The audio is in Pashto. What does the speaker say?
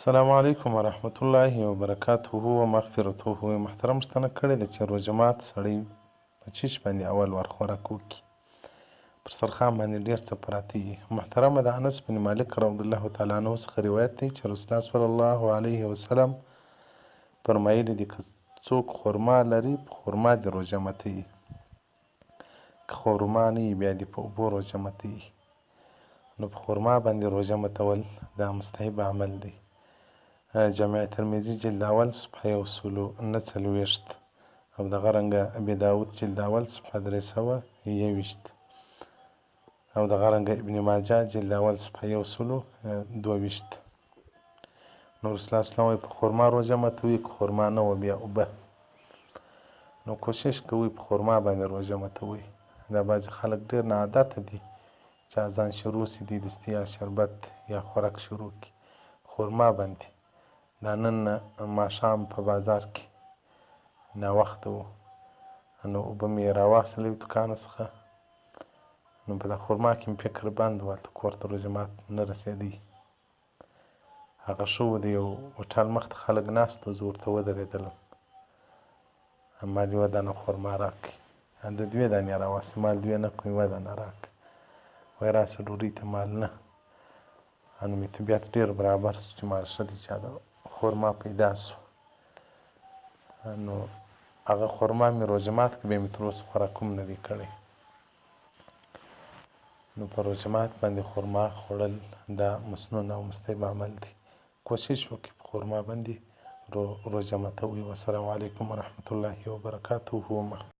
السلام علیکم ورحمت الله وبرکاته ومغفرته. محترم پوښتنه کړې ده چې روژه مات سړی په څه شي باندې اول وار خوراک وکړي؟ پر سرخان باندې ډېر څه پراته دي. محترمه د انس بن مالک رضی الله تعالی عنه څخه روایت دی چې رسول الله صلی الله علیه وسلم فرمایلي دي، که څوک خرما لري په خرما دې روژه ماتوي، که خرما نه وي بیا دې په اوبو روژه ماتوي. نو په خرما باندې روژه ماتول دا مستحب عمل دی. جامع ترمذي جلد اول صفحه 149 او دغه رنګه ابي داود جلد اول صفحه 321 او دغه رنګه ابن ماجه جلد اول صفحه 122. نو رسول الله صلی الله علیه وسلم په خرما روژه ماتوي، که خرما نه وه بیا اوبه. نو کوشش کوئ په خرما باندې روژه ماتوئ. دا بعضې خلک ډېر ناعادته دي چې اذان شروع سي دوی دستي یا شربت یا خوراک شروع کړي خرما باندې. دا نن ماښام په بازار کې ناوخته وو، نو اوبه مې راواخیستلې له دوکانه څخه، نو په دا خرما کې مې فکر بند و، هلته کور ته روژه مات نه رسېدی. هغه ښه و، د یو هوټل مخته خلک ناست وو، زه ورته ودرېدلم، مال یوه دانه خرما راکړئ. د دوې دانې راواخیستې، مال دوې نه کوم، یوه دانه راکړه. وایي راسه ډوډۍ ته، مال نه. نو مې طبیعت ډېر برابر سو چې مال ښه دی چې دا خرما پیدا سو. نو هغه خرما مې روژه مات کړه، بیا مې تر اوسه خوراک هم نه دی کړی. نو په روژه مات باندې خرما خوړل دا مسنون او مستحب عمل دی. کوشش وکړئ په خرما باندې روژه ماتوئ. والسلام علیکم ورحمت الله وبرکاته.